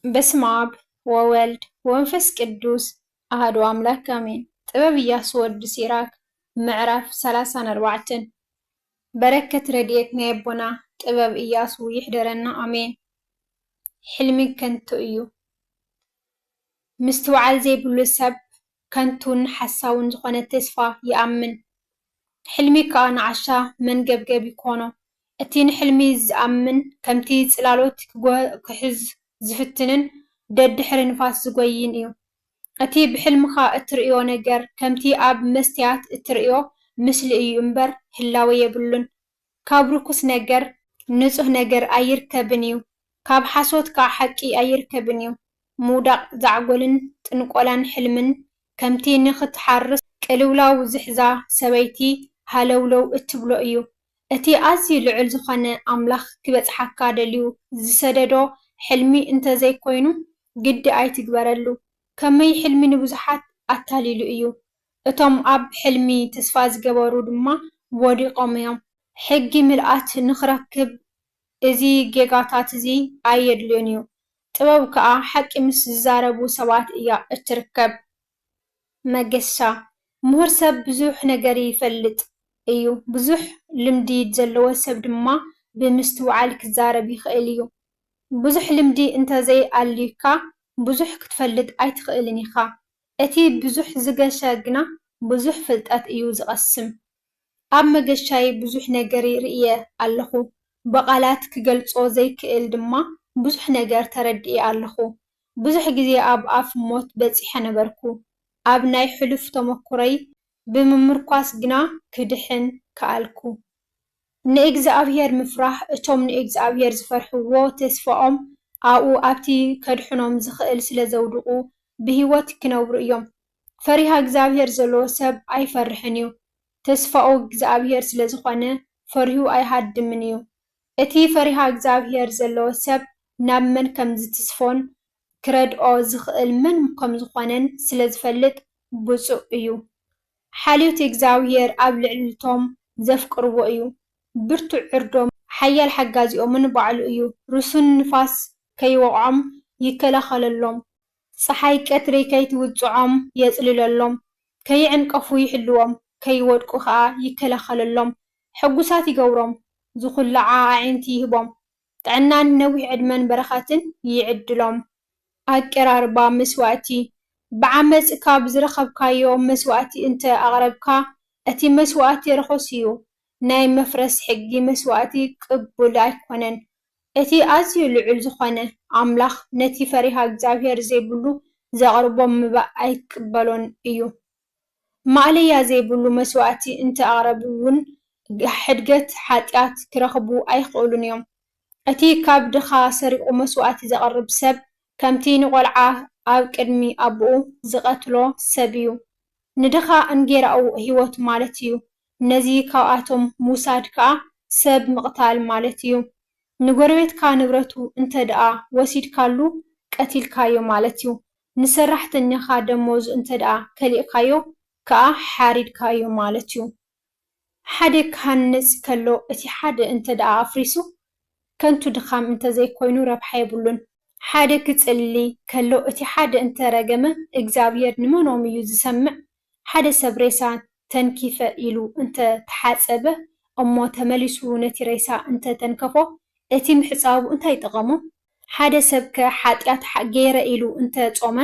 በስመ ኣብ ወወልድ ወመንፈስ ቅዱስ ኣሐዱ ኣምላክ ኣሜን። ጥበብ ኢያሱ ወዲ ሲራክ ምዕራፍ ሠላሳን ኣርባዕተን። በረከት ረድኤት ናይ ኣቦና ጥበብ ኢያሱ ይሕደረና ኣሜን። ሕልሚ ከንቱ እዩ። ምስትውዓል ዘይብሉ ሰብ ከንቱን ሓሳውን ዝኾነ ተስፋ ይኣምን። ሕልሚ ከኣ ንዓሻ መንገብገብ ይኮኖ። እቲ ንሕልሚ ዝኣምን ከምቲ ጽላሎት ክጎ-፣ ክሕዝ ዝፍትንን ደድሕሪ ንፋስ ዝጎይን እዩ። እቲ ብሕልምኻ እትርእዮ ነገር ከምቲ ኣብ መስትያት እትርእዮ ምስሊ እዩ እምበር ህላወ የብሉን። ካብ ርኩስ ነገር ንጹህ ነገር ኣይርከብን እዩ፣ ካብ ሓሶት ከኣ ሓቂ ኣይርከብን እዩ። ምውዳቕ ዛዕጎልን ጥንቆላን ሕልምን ከምቲ ንኽትሓርስ ቅልውላው ዝሕዛ ሰበይቲ ሃለውለው እትብሎ እዩ። እቲ ኣዝዩ ልዑል ዝኾነ ኣምላኽ ክበጽሓካ ደልዩ ዝሰደዶ ሕልሚ እንተዘይኮይኑ ግዲ ኣይትግበረሉ። ከመይ ሕልሚ ንብዙሓት ኣታሊሉ እዩ። እቶም ኣብ ሕልሚ ተስፋ ዝገበሩ ድማ ወዲቖም እዮም። ሕጊ ምልኣት ንኽረክብ እዚ ጌጋታት እዚ ኣየድልዮን እዩ። ጥበብ ከኣ ሓቂ ምስ ዝዛረቡ ሰባት እያ እትርከብ። መገሻ፣ ምሁር ሰብ ብዙሕ ነገር ይፈልጥ እዩ፣ ብዙሕ ልምዲ ዘለዎ ሰብ ድማ ብምስትውዓል ክዛረብ ይኽእል እዩ። ብዙሕ ልምዲ እንተዘይኣልዩካ ብዙሕ ክትፈልጥ ኣይትኽእልን ኢኻ። እቲ ብዙሕ ዝገሸ ግና ብዙሕ ፍልጠት እዩ ዝቐስም። ኣብ መገሻይ ብዙሕ ነገር ርእየ ኣለኹ፣ ብቓላት ክገልጾ ዘይክእል ድማ ብዙሕ ነገር ተረዲኤ ኣለኹ። ብዙሕ ግዜ ኣብ ኣፍ ሞት በጺሐ ነበርኩ። ኣብ ናይ ሕሉፍ ተመኩሮይ ብምምርኳስ ግና ክድሕን ከኣልኩ። ንእግዚኣብሔር ምፍራህ፣ እቶም ንእግዚኣብሔር ዝፈርህዎ ተስፋኦም ኣብኡ ኣብቲ ከድሕኖም ዝኽእል ስለ ዘውድቑ ብህይወት ክነብሩ እዮም። ፈሪሃ እግዚኣብሔር ዘለዎ ሰብ ኣይፈርሕን እዩ። ተስፋኡ እግዚኣብሔር ስለ ዝኾነ ፈሪሁ ኣይሃድምን እዩ። እቲ ፈሪሃ እግዚኣብሔር ዘለዎ ሰብ ናብ መን ከም ዝትስፎን ክረድኦ ዝኽእል መን ከም ዝኾነን ስለ ዝፈልጥ ብፁዕ እዩ። ሓልዮት እግዚኣብሔር ኣብ ልዕሊቶም ዘፍቅርዎ እዩ። ብርቱዕ ዕርዶም ሓያል ሓጋዚኦምን ባዕሉ እዩ። ርሱን ንፋስ ከይወቕዖም ይከላኸለሎም። ጸሓይ ቀትሪ ከይትውጽዖም የጽልለሎም። ከይዕንቀፉ ይሕልዎም፣ ከይወድቁ ኸኣ ይከላኸለሎም። ሕጉሳት ይገብሮም፣ ዝኹልዓ ኣዒንቲ ይህቦም። ጥዕናን ነዊሕ ዕድመን በረኸትን ይዕድሎም። ኣቀራርባ መስዋእቲ። ብዓመጽ ካብ ዝረኸብካዮ መስዋእቲ እንተ ኣቕረብካ፣ እቲ መስዋእቲ ርኹስ እዩ። ናይ መፍረስ ሕጊ መስዋእቲ ቅቡል ኣይኮነን። እቲ ኣዝዩ ልዑል ዝኾነ ኣምላኽ ነቲ ፈሪሃ እግዚኣብሔር ዘይብሉ ዘቕርቦ መባእ ኣይቅበሎን እዩ። ማእለያ ዘይብሉ መስዋእቲ እንተ ኣቕረቡ እውን፣ ሕድገት ሓጢኣት ክረኽቡ ኣይኽእሉን እዮም። እቲ ካብ ድኻ ሰሪቑ መስዋእቲ ዘቕርብ ሰብ፣ ከምቲ ንቖልዓ ኣብ ቅድሚ ኣቦኡ ዝቐትሎ ሰብ እዩ። ንድኻ እንጌራኡ ህይወቱ ማለት እዩ። ነዚ ካብኣቶም ምውሳድ ከኣ ሰብ ምቕታል ማለት እዩ። ንጎረቤትካ ንብረቱ እንተ ደኣ ወሲድካሉ፣ ቀቲልካዮ ማለት እዩ። ንሰራሕተኛኻ ደሞዙ እንተ ደኣ ከሊእካዮ ከኣ ሓሪድካዮ ማለት እዩ። ሓደ ክሃንጽ ከሎ እቲ ሓደ እንተ ደኣ ኣፍሪሱ፣ ከንቱ ድኻም እንተ ዘይኮይኑ ረብሓ የብሉን። ሓደ ክጽሊ ከሎ እቲ ሓደ እንተ ረገመ፣ እግዚኣብሔር ንመኖም እዩ ዝሰምዕ? ሓደ ሰብ ሬሳ ተንኪፈ ኢሉ እንተ ተሓጸበ እሞ ተመሊሱ ነቲ ሬሳ እንተ ተንከፎ፣ እቲ ምሕጻቡ እንታይ ጠቐሞ? ሓደ ሰብከ ሓጢኣት ሓ-፣ ገይረ ኢሉ እንተ ጾመ፣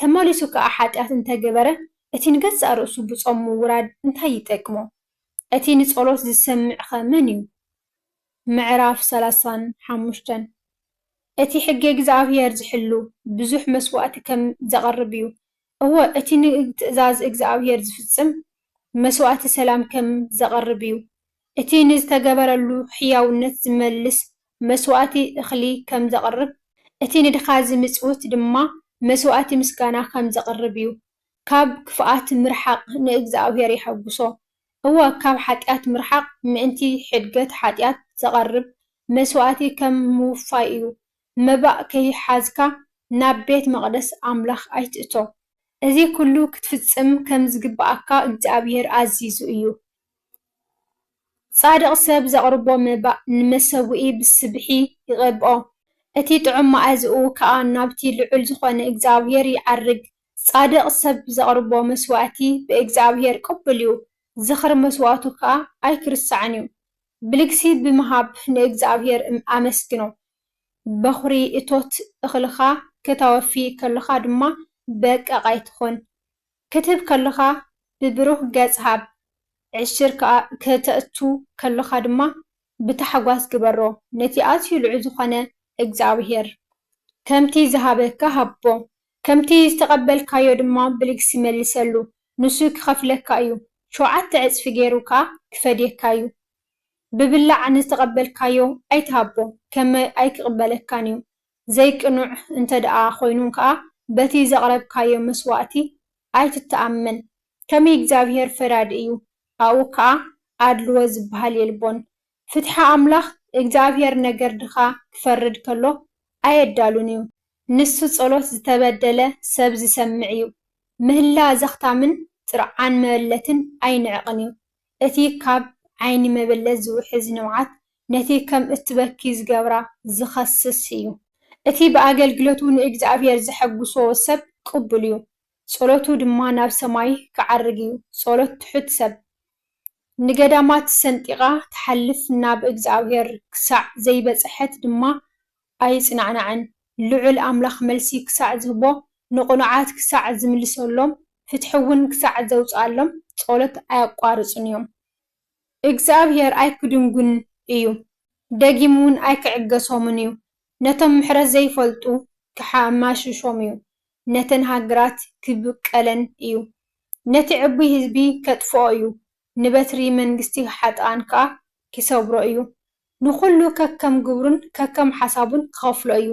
ተመሊሱ ከኣ ሓጢኣት እንተ ገበረ፣ እቲ ንገዛእ ርእሱ ብጾም ምውራድ እንታይ ይጠቅሞ? እቲ ንጸሎት ዝሰምዕኸ መን እዩ? ምዕራፍ ሰላሳን ሓሙሽተን። እቲ ሕጊ እግዚኣብሔር ዝሕሉ ብዙሕ መስዋእቲ ከም ዘቕርብ እዩ። እወ፣ እቲ ንትእዛዝ እግዚኣብሔር ዝፍጽም መስዋእቲ ሰላም ከም ዘቕርብ እዩ። እቲ ንዝተገበረሉ ሕያውነት ዝመልስ መስዋእቲ እኽሊ ከም ዘቕርብ፣ እቲ ንድኻ ዝምጽውት ድማ መስዋእቲ ምስጋና ከም ዘቕርብ እዩ። ካብ ክፍኣት ምርሓቕ ንእግዚኣብሔር የሐጉሶ። እወ፣ ካብ ሓጢኣት ምርሓቕ ምእንቲ ሕድገት ሓጢኣት ዘቐርብ መስዋእቲ ከም ምውፋይ እዩ። መባእ ከይሓዝካ ናብ ቤት መቕደስ ኣምላኽ ኣይትእቶ። እዚ ኩሉ ክትፍጽም ከም ዝግብኣካ እግዚኣብሔር ኣዚዙ እዩ። ጻድቕ ሰብ ዘቕርቦ መባእ ንመሰውኢ ብስብሒ ይቐብኦ፣ እቲ ጥዑም መኣዝኡ ከኣ ናብቲ ልዑል ዝኾነ እግዚኣብሔር ይዓርግ። ጻድቕ ሰብ ዘቕርቦ መስዋእቲ ብእግዚኣብሔር ቅቡል እዩ፣ ዝኽሪ መስዋእቱ ከኣ ኣይክርሳዕን እዩ። ብልግሲ ብምሃብ ንእግዚኣብሔር እም-፣ ኣመስግኖ። በኹሪ እቶት እኽልኻ ከተወፊ ከለኻ ድማ በቃቕ ኣይትኹን። ክትህብ ከለኻ ብብሩህ ገጽ ሃብ፣ ዕሽር ከኣ ከተእቱ ከለኻ ድማ ብታሕጓስ ግበሮ፣ ነቲ ኣዝዩ ልዑል ዝኾነ እግዚኣብሔር። ከምቲ ዝሃበካ ሃቦ፣ ከምቲ ዝተቐበልካዮ ድማ ብልግሲ መልሰሉ፣ ንሱ ክኸፍለካ እዩ፣ ሸውዓተ ዕጽፊ ገይሩ ከኣ ክፈድየካ እዩ። ብብላዕ ንዝተቐበልካዮ ኣይትሃቦ፣ ከመይ ኣይክቕበለካን እዩ። ዘይቅኑዕ እንተ ደኣ ኾይኑ ከኣ በቲ ዘቕረብካዮ መስዋእቲ ኣይትተኣመን። ከመይ እግዚኣብሔር ፈራዲ እዩ፣ ኣብኡ ከኣ ኣድልዎ ዝበሃል የልቦን። ፍትሒ ኣምላኽ እግዚኣብሔር ነገር ድኻ ክፈርድ ከሎ ኣየዳሉን እዩ። ንሱ ጸሎት ዝተበደለ ሰብ ዝሰምዕ እዩ። ምህላ ዘኽታምን ጥርዓን መበለትን ኣይንዕቕን እዩ። እቲ ካብ ዓይኒ መበለት ዝውሕዝ ንብዓት ነቲ ከም እትበኪ ዝገብራ ዝኸስስ እዩ። እቲ ብኣገልግሎቱ ንእግዚኣብሔር ዘሐጉሶ ሰብ ቅቡል እዩ። ጸሎቱ ድማ ናብ ሰማይ ክዓርግ እዩ። ጸሎት ትሑት ሰብ ንገዳማት ሰንጢቓ ትሓልፍ፣ ናብ እግዚኣብሔር ክሳዕ ዘይበጽሐት ድማ ኣይጽናዕናዕን። ልዑል ኣምላኽ መልሲ ክሳዕ ዝህቦ፣ ንቕኑዓት ክሳዕ ዝምልሰሎም፣ ፍትሒ እውን ክሳዕ ዘውጽኣሎም ጸሎት ኣየቋርጹን እዮም። እግዚኣብሔር ኣይክድንጉን እዩ፣ ደጊም እውን ኣይክዕገሶምን እዩ። ነቶም ምሕረት ዘይፈልጡ ክሓማሽሾም እዩ፣ ነተን ሃገራት ክብቀለን እዩ። ነቲ ዕቡይ ህዝቢ ከጥፍኦ እዩ፣ ንበትሪ መንግስቲ ሓጥኣን ከኣ ኪሰብሮ እዩ። ንኹሉ ከከም ግብሩን ከከም ሓሳቡን ክኸፍሎ እዩ።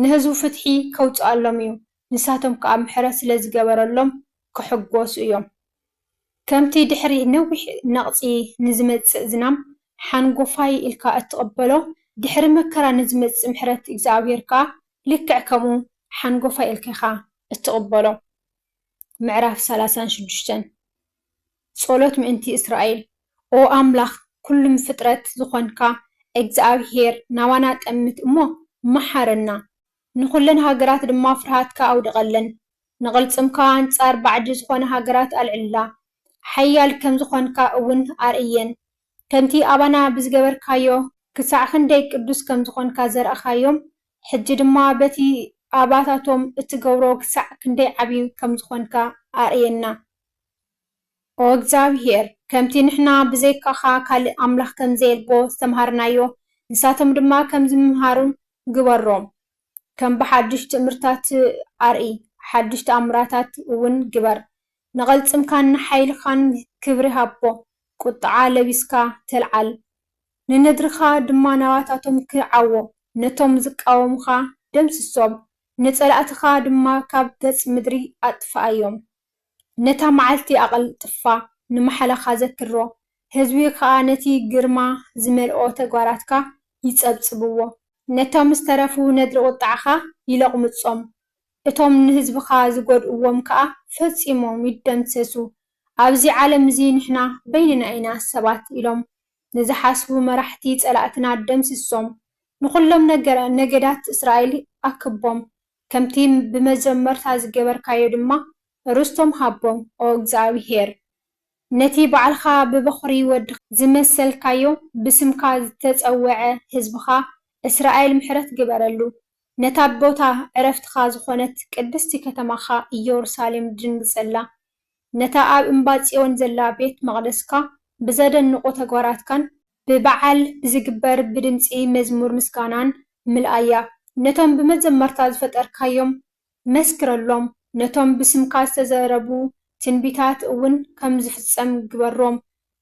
ንህዝቡ ፍትሒ ከውጽኣሎም እዩ፣ ንሳቶም ከኣ ምሕረት ስለ ዝገበረሎም ክሕጎሱ እዮም። ከምቲ ድሕሪ ነዊሕ ነቕጺ ንዝመጽእ ዝናም ሓንጎፋይ ኢልካ እትቕበሎ፣ ድሕሪ መከራ ንዝመጽእ ምሕረት እግዚኣብሔር ከኣ ልክዕ ከምኡ ሓንጎፋይ ኢልካ ኢኻ እትቕበሎ። ምዕራፍ ሰላሳን ሽዱሽተን። ጸሎት ምእንቲ እስራኤል። ኦ ኣምላኽ፣ ኩሉም ፍጥረት ዝኾንካ እግዚኣብሔር፣ ናባና ጠምት እሞ መሓረና። ንኹለን ሃገራት ድማ ፍርሃትካ ኣውድቐለን። ንቕልጽምካ ኣንጻር ባዕዲ ዝኾነ ሃገራት ኣልዕላ። ሓያል ከም ዝኾንካ እውን ኣርእየን። ከምቲ ኣባና ብዝገበርካዮ፣ ክሳዕ ክንደይ ቅዱስ ከም ዝኾንካ ዘርኣኻዮም፣ ሕጂ ድማ በቲ ኣባታቶም እትገብሮ ክሳዕ ክንደይ ዓቢ ከም ዝኾንካ ኣርእየና። ኦ እግዚኣብሔር፣ ከምቲ ንሕና ብዘይካኻ ካልእ ኣምላኽ ከም ዘየልቦ ዝተምሃርናዮ፣ ንሳቶም ድማ ከም ዝምሃሩ ግበሮም። ከም ብሓድሽ ትእምርታት ኣርኢ፣ ሓድሽ ተኣምራታት እውን ግበር። ንቐልጽምካን ንሓይልኻን ክብሪ ሃቦ። ቁጥዓ ለቢስካ ተልዓል፣ ንነድርኻ ድማ ናባታቶም ክዓዎ። ነቶም ዝቃወሙኻ ደምስሶም፣ ንጸላእትኻ ድማ ካብ ገጽ ምድሪ ኣጥፍኣዮም። ነታ መዓልቲ ኣቐልጥፋ፣ ንማሕላኻ ዘክሮ፣ ህዝቢ ኸኣ ነቲ ግርማ ዝመልኦ ተግባራትካ ይጸብጽብዎ። ነቶም ዝተረፉ ነድሪ ቁጥዓኻ ይለቕምጾም፣ እቶም ንህዝብኻ ዝጎድእዎም ከኣ ፈጺሞም ይደምሰሱ። ኣብዚ ዓለም እዚ ንሕና በይንና ኢና ሰባት ኢሎም ንዝሓስቡ መራሕቲ ጸላእትና ደምስሶም። ንኹሎም ነገረ-፣ ነገዳት እስራኤል ኣክቦም፣ ከምቲ ብመጀመርታ ዝገበርካዮ ድማ ርስቶም ሃቦም፣ ኦ እግዚኣብሄር። ነቲ ባዕልኻ ብበኹሪ ወድኻ ዝመሰልካዮ፣ ብስምካ ዝተጸውዐ ህዝብኻ እስራኤል ምሕረት ግበረሉ። ነታ ቦታ ዕረፍትኻ ዝኾነት ቅድስቲ ከተማኻ ኢየሩሳሌም ድንግጸላ። ነታ ኣብ እምባ ጽዮን ዘላ ቤት መቕደስካ ብዘደንቑ ተግባራትካን ብበዓል ብዝግበር ብድምጺ መዝሙር ምስጋናን ምልኣያ። ነቶም ብመዘመርታ ዝፈጠርካዮም መስክረሎም። ነቶም ብስምካ ዝተዘረቡ ትንቢታት እውን ከም ዝፍጸም ግበሮም።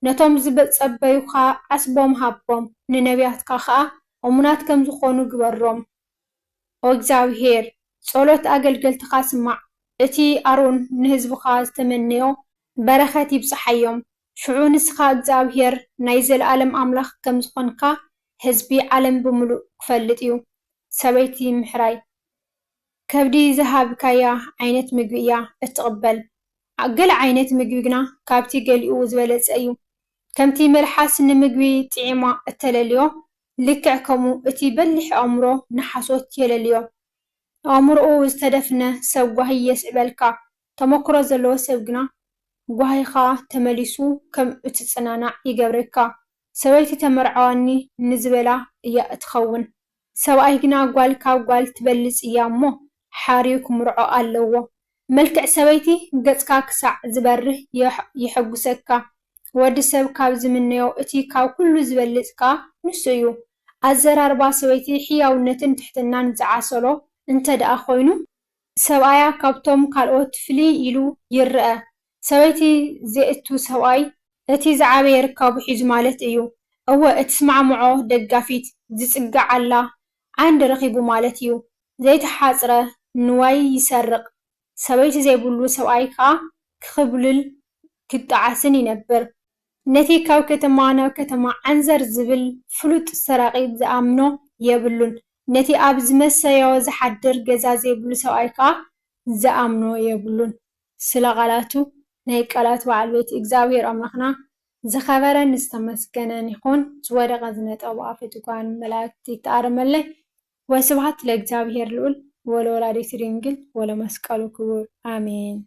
ነቶም ዝጸበዩኻ ዓስቦም ሃቦም፣ ንነቢያትካ ኸኣ እሙናት ከም ዝኾኑ ግበሮም። ኦ እግዚኣብሄር፣ ጸሎት ኣገልገልትኻ ስማዕ። እቲ ኣሮን ንህዝብኻ ዝተመነዮ በረኸት ይብጽሓዮም። ሽዑ ንስኻ እግዚኣብሄር ናይ ዘለኣለም ኣምላኽ ከም ዝኾንካ ህዝቢ ዓለም ብምሉእ ክፈልጥ እዩ። ሰበይቲ ምሕራይ። ከብዲ ዝሃብካያ ዓይነት ምግቢ እያ እትቕበል። ገለ ዓይነት ምግቢ ግና ካብቲ ገሊኡ ዝበለጸ እዩ። ከምቲ መልሓስ ንምግቢ ጥዒማ እተለልዮ፣ ልክዕ ከምኡ እቲ በሊሕ ኣእምሮ ንሓሶት የለልዮ። ኣእምሮኡ ዝተደፍነ ሰብ ጓሂ የስዕበልካ። ተመክሮ ዘለዎ ሰብ ግና ጓሂኻ ተመሊሱ ከም እትጽናናዕ ይገብረካ። ሰበይቲ ተመርዓወኒ ንዝበላ እያ እትኸውን። ሰብኣይ ግና ጓል ካብ ጓል ትበልጽ እያ እሞ ሓርዩ ክምርዖ ኣለዎ። መልክዕ ሰበይቲ ገጽካ ክሳዕ ዝበርህ የሕ- የሐጉሰካ። ወዲ ሰብ ካብ ዝምነዮ እቲ ካብ ኩሉ ዝበልጽ ከኣ ንሱ እዩ። ኣዘራርባ ሰበይቲ ሕያውነትን ትሕትናን ዝዓሰሎ እንተ ደኣ ኮይኑ፣ ሰብኣያ ካብቶም ካልኦት ፍልይ ኢሉ ይረኣ። ሰበይቲ ዘይእቱ ሰብኣይ እቲ ዝዓበየ ርካቡ ሒዙ ማለት እዩ። እወ፣ እትስማዕምዖ ደጋፊት ዝጽግዓላ ዓንዲ ረኺቡ ማለት እዩ። ዘይተሓጽረ ንዋይ ይሰርቕ። ሰበይቲ ዘይብሉ ሰብኣይ ከኣ ክኽብልል ክጠዓስን ይነብር። ነቲ ካብ ከተማ ናብ ከተማ ዓንዘር ዝብል ፍሉጥ ሰራቒ ዝኣምኖ የብሉን። ነቲ ኣብ ዝመሰዮ ዝሓድር ገዛ ዘይብሉ ሰብኣይ ከኣ ዝኣምኖ የብሉን። ስለ ቓላቱ ናይ ቃላት በዓል ቤት እግዚኣብሔር ኣምላኽና ዝኸበረን ዝተመስገነን ይኹን። ዝወደቐ ዝነጠቡ ኣፈትጓን መላእክት ይተኣረመለይ። ወስብሐት ለእግዚኣብሔር ልዑል ወለወላዲቱ ድንግል ወለመስቀሉ ክቡር ኣሜን።